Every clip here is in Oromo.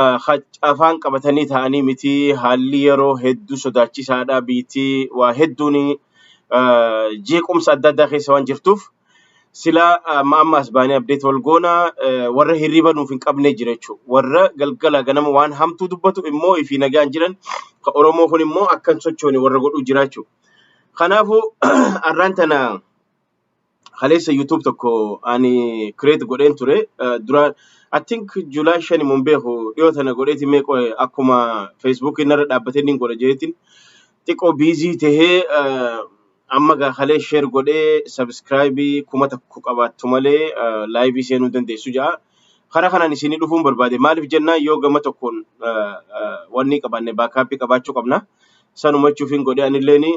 Afaan qabatanii ta'anii miti. Haalli yeroo hedduu sodaachisaadha. Biitii waa hedduun jeequmsa adda addaa keessa waan jirtuuf silaa amma amma as baanee update wal goona warra hirriba nuuf hin qabne jira jechuudha. Warra galgala ganama waan hamtuu dubbatu immoo ifii nagaan jiran ka Oromoo kun immoo akka hin sochoone warra godhuu jira jechuudha. Kanaafuu arraan tana kaleessa YouTube tokko ani create godheen ture. Dura, I think, July 5 mun beeku, dhiyoo tana godheeti meeqo akkuma Facebook narra dhaabbatee niin godha jeetiin xiqqoo busy tahee amma gaa kalee share godhee subscribe 1000 qabaattu malee live seenuu dandeessu ja'a. Karaa kanaan isinii dhufuun barbaade. Maaliif jennaan, yoo gama tokkoon wanni qabaanne backup qabaachuu qabna. Sanuma jechuuf godhee anilleeni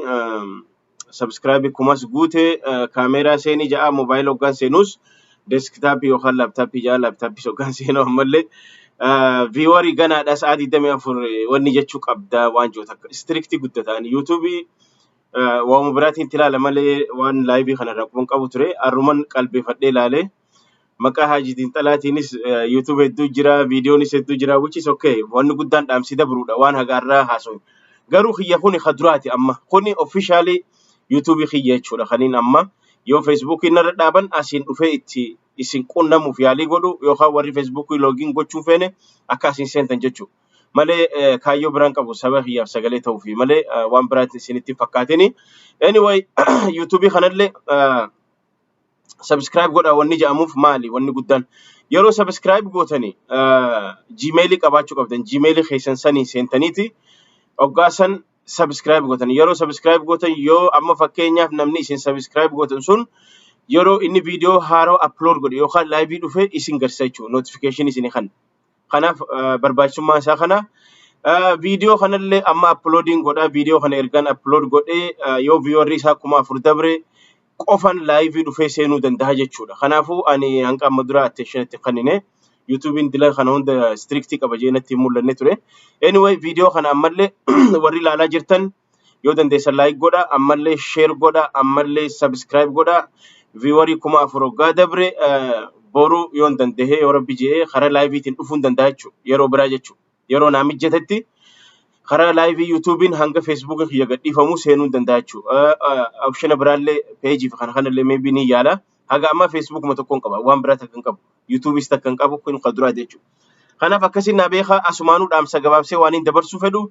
subscribe kumas guute. Kaameeraa seenii ja'a, moobaayila hoggaan seenus desktop yookaan laptop ja'a, laptop hoggaan seenuu ammallee viewer ganaadha, sa'aa 24 wanni jechuu qabda waan jiru takka strict guddataan YouTubeii waanuma biraatiin itti ilaala malee waan live kanarraa quban qabu ture. Arruman qalbeeffadhee ilaalee maqaa Haajii Xiinxalaatiinis YouTube hedduu jira, viidiyoonis hedduu jira, which is okay. Wanni guddaan dhaamsi dabruudha waan hagaarraa haasa'u. Garuu kiyya kuni kaduraati, amma kuni officially YouTubeii kiyya jechuudha. Kaniin amma yoo Facebookii narra dhaaban asiin dhufee itti isin qunnamuuf yaalii godhu yookaan warri Facebookii login gochuu feene akka asiin seentan jechuudha. Malee kaayyoo biraan qabu, saba kiyyaaf sagalee ta'uufi malee waan biraatti isinitti hin fakkaatini. Anyway, YouTubeii kanallee subscribe godha. Wanni jedhamuuf maali? Wanni guddaan yeroo subscribe gootani Gmailii qabaachuu qabdan. Gmailii keessan sanii seentaniiti hoggaa san subscribe gootan. Yeroo subscribe gootan, yoo amma fakkeenyaaf namni isin subscribe gootan sun yeroo inni viidiyoo haaraa upload godhe yookaan live dhufe isin garsiisa jechuudha, notification isin kan. Kanaaf barbaachisummaan isaa kana. Viidiyoo kanallee amma uploadiin godha. Viidiyoo kana ergaan upload godhee yoo viewerri isaa 4000 dabre qofan live dhufee seenuu danda'a jechuudha. Kanaafuu ani hanga amma dura attention itti kennine, YouTubeiin dila kana hunda strict qaba jee natti hin mul'anne ture. Anyway, viidiyoo kana ammallee warri ilaalaa jirtan yoo dandeessan like godha, ammallee share godha, ammallee subscribe godha. Viewerii 4000 hoggaa dabre boru yoon danda'e, yoo rabbi je'ee, karaa liveiitiin dhufuu hin danda'a jechuudha. Yeroo biraa jechuudha. Yeroo naa mijatetti karaa live YouTubeiin hanga Facebookii kiyya gadhiifamu seenuu hin danda'a jechuudha. Optiona biraallee peejii fi kana kanallee maybe ni yaala. Haga ammaa Facebookuma tokkoon qaba. Waan biraa takka hin qabu. YouTubeis takka hin qabu, kun kan duraati jechuudha. Kanaaf akkasiin naa beekaa. Asumaanuu dhaamsa gabaabsee waan hin dabarsuu fedhu,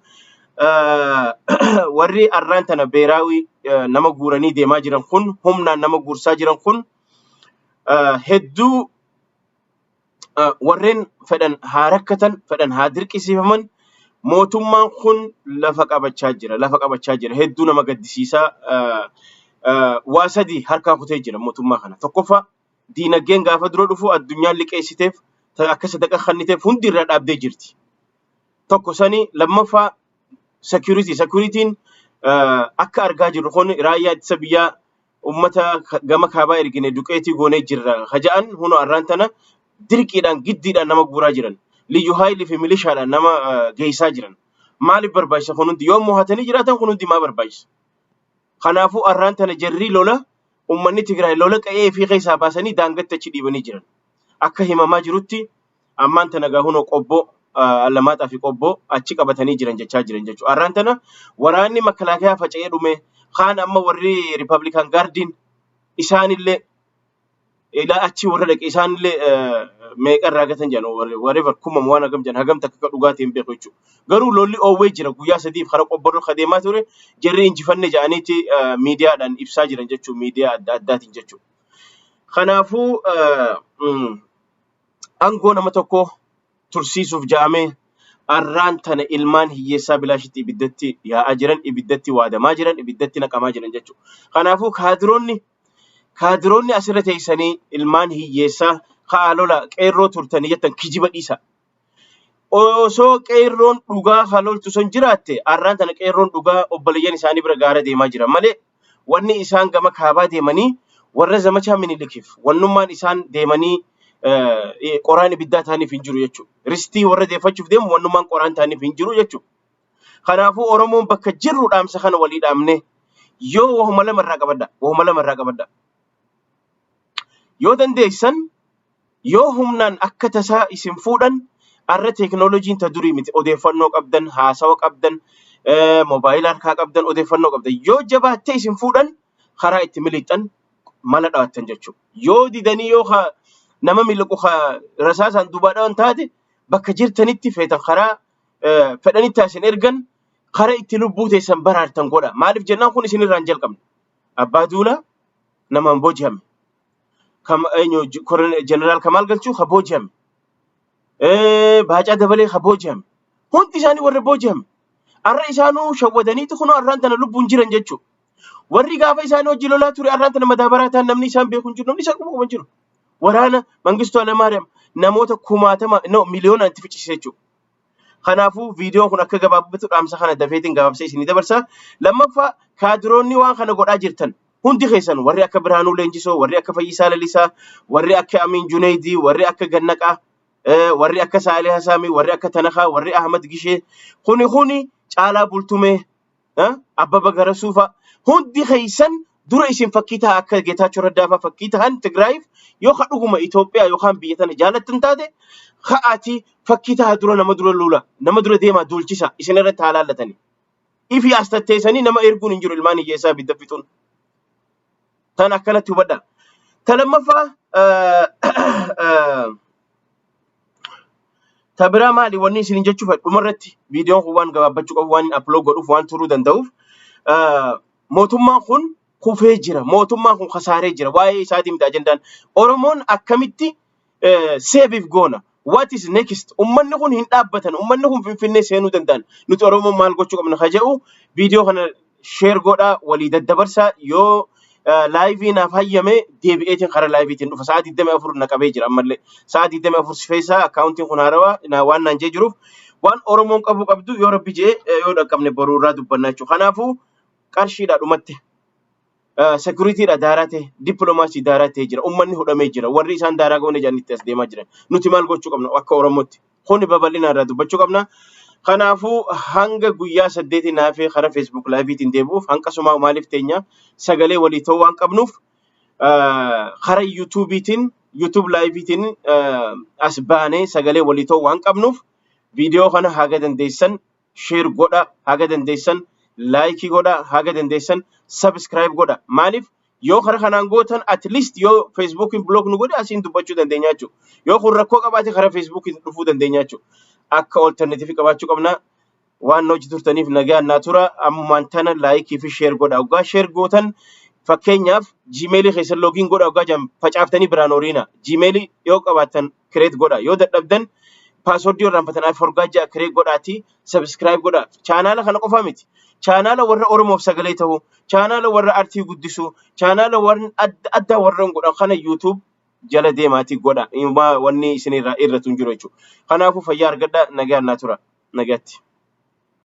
warri arraan tana beeraawii nama guuranii deemaa jiran kun, humnaan nama guursaa jiran kun, hedduu warreen fedhan haa rakkatan, fedhan haa dirqisiifaman, mootummaan kun lafa qabachaa jira, lafa qabachaa jira. Hedduu nama gaddisiisaa. Waa sadi harkaa kutee jira mootummaa kana. Tokkoffaa, diinagdeen gaafa dura dhufu addunyaan liqeessiteef, akka sadaqa kenniteef hundi irraa dhaabdee jirti. Tokko sani. Lammaffaa, security. Securityn akka argaa jirru kun raayyaa ittisa biyyaa ummata gama kaabaa ergine duqeetii goonee jirra haja'an huno arraan tana dirqiidhaan giddiidhaan nama guuraa jiran, liyyu haayilii fi milishaadhaan nama geessaa jiran. Maaliif barbaachisa kun hundi? Yoo mo'atanii jiraatan kun hundi maa barbaachisa? Kanaafuu arraan tana jarri lola ummanni Tigraay lola qa'ee fi keessaa baasanii daangatti achi dhiibanii jiran. Akka himamaa jirutti ammaan tana gaa hunoo Qobboo, Allamaaxaa fi Qobboo achi qabatanii jiran jechaa jiran jechuudha. Arraan tana waraanni makalaakaa faca'ee dhume, kaan amma warri Republican Guardiin isaanillee ilaa achi warra dhaqe isaanillee meeqa irraa gatan jedhan, whatever, kumam waan hagam jedhan, hagam takka akka dhugaatii hin beeku jechuudha. Garuu lolli oowwee jira. Guyyaa 3f karaa Qobborra ka deemaa ture jarri injifanne jedhaniiti miidiyaadhaan ibsaa jiran jechuudha, miidiyaa adda addaatiin jechuudha. Kanaafuu aangoo nama tokko tursiisuuf ja'amee arraan tana ilmaan hiyyeessaa bilaashitti ibiddatti yaa'aa jiran, ibiddatti waadamaa jiran, ibiddatti naqamaa jiran jechuudha. Kanaafuu kaadiroonni asirra teessanii ilmaan hiyyeessaa ka'aa lola qeerroo turtanii jettan kijiba dhiisa. Osoo qeerroon dhugaa haloltu sun jiraatte, arraan tana qeerroon dhugaa obboleeyyan isaanii bira gaara deemaa jiran malee wanni isaan gama kaabaa deemanii warra zamachaa Minilikiif wannummaan isaan deemanii qoraan ibiddaa ta'aniif hin jiru jechuudha. Ristii warra deeffachuuf deemu wannummaan qoraan ta'aniif hin jiru jechuudha. Kanaafuu Oromoon bakka jirru dhaamsa kana walii dhaamne yoo wahuma lama irraa qabadha. Wahuma lama irraa qabadha. Yoo dandeessan, yoo humnaan akka tasaa isin fuudhan, Arra teekinooloojiin ta durii miti. Odeeffannoo qabdan, haasawa qabdan, moobaayila harkaa qabdan, odeeffannoo qabdan. Yoo jabaattee isin fuudhan karaa itti miliqxan mala dhahattan jechuudha. Yoo didanii yoo nama miliqu rasaasaan duubaa dhawan taate, bakka jirtanitti feetan karaa fedhanitti isin ergan, karaa itti lubbuu teessan baraartan godha. Maaliif jennaan, kun isin irraa hin jalqabne. Abbaa Duulaa namaan booji'ame. Kam eenyu, Jeneraal Kamaal Galchuu ka booji'ame. Baacaa Dabalee ka booji'ame. Hundi isaanii warra booji'ame. Har'a isaanuu shawwadaniitu kunoo har'aan tana lubbuun jiran jechuudha. Warri gaafa isaanii hojii lolaa ture har'aan tana madaabaraa ta'an, namni isaan beeku hin jiru, namni isaan quba hin jiru. Waraana Mangistuu Hayilamaariyaam namoota kumaatama, no, miliyoonaan itti ficcisiise jechuudha. Kanaafuu viidiyoon kun akka gabaabatu dhaamsa kana dafeetiin gabaabsee isinii dabarsa. Lammaffaa, kaadiroonni waan kana godhaa jirtan hundi keessan, warri akka Birhaanuu Leenjisoo, warri akka Fayyisaa Lalisaa, warri akka Amiin Juneydii, warri akka Gannaqaa, warri akka Saalee Hasaamii, warri akka Tanakaa, warri Ahmad Gishee, kuni Caalaa Bultumee, Abbaba Garasuufa, hundi keessan dura isin fakkii ta'a. Akka Geetaachoo Raddaa fa'aa fakkii ta'an Tigraayiif. Yoo ka dhuguma Itoophiyaa yookaan biyya tana jaalattan taate, ka'aati fakkii ta'a dura. Nama dura lula, nama dura deemaa duulchisa, isin irratti haa laallatani. Ifi as tatteessanii nama erguun hin jiru, ilmaan hiyyeessaa ibidda fixuun. Tan akkanatti hubadha. Ta lammaffaa, ta biraa maali wanni isin jechuu fedhu dhumarratti? Viidiyoon kun waan gabaabbachuu qabu, waan upload godhuuf waan turuu danda'uuf, mootummaan kun kufee jira. Mootummaan kun kasaaree jira. Waa'ee isaatii miti ajandaan. Oromoon akkamitti save goona? What is next? Ummanni kun hin dhaabbatan. Ummanni kun Finfinnee seenuu danda'an. Nuti Oromoon maal gochuu qabna ka jedhu, viidiyoo kana share godhaa, walii daddabarsaa. Yoo live naaf hayyame deebi'eetiin karaa liveiitiin dhufa. Sa'a 24 na qabee jira ammallee. Sa'a 24 feesaa akkaawuntiin kun haarawaa waan naan jee jiruuf, waan Oromoon qabu qabdu yoo Rabbi jee yoo dhaqqabne boruu irraa dubbanna jechuudha. Kanaafuu qarshiidha dhumatti. Securitydha daaraa ta'e, dippiloomaasii daaraa ta'e jira. Uummanni hudhamee jira. Warri isaan daaraa goone jedhanitti as deemaa jiran. Nuti maal gochuu qabna akka Oromootti? Kuni babal'ina irraa dubbachuu qabna. Kanaafuu hanga guyyaa 8 naafee karaa Facebook liveiitiin deebi'uuf hanqasumaa maaliif teenya sagalee walii ta'uu waan qabnuuf, karaa YouTubeiitiin, YouTube liveiitiin as baanee sagalee walii ta'uu waan qabnuuf, viidiyoo kana haga dandeessan share godha, haga dandeessan like godha, haga dandeessan subscribe godha. Maaliif yoo karaa kanaan gootan, at least yoo Facebookiin block nu godhe asiin dubbachuu dandeenya jechuudha. Yoo kun rakkoo qabaate karaa Facebookiin dhufuu dandeenya jechuudha. Akka alternative qabaachuu qabna. Waan hojii turtaniif nagaan naa tura. Ammumaan tana like fi share godha. Waggaa share gootan, fakkeenyaaf Gmailii keessan login godha waggaa jedhan facaaftanii biraan horiina. Gmailii yoo qabaattan create godha. Yoo dadhabdan passwordii irraanfatan forgot ja'a create godhaati subscribe godha. Chaanaala kana qofa miti. Chaanaala warra Oromoof sagalee ta'u, chaanaala warra artii guddisu, chaanaala warra adda addaa warra godhan kana YouTube jala deemaatii godha. Wanni isin irraa irratu hin jiru jechuudha. Kanaafuu fayyaa argadha, nagaan naa tura. Nagaatti.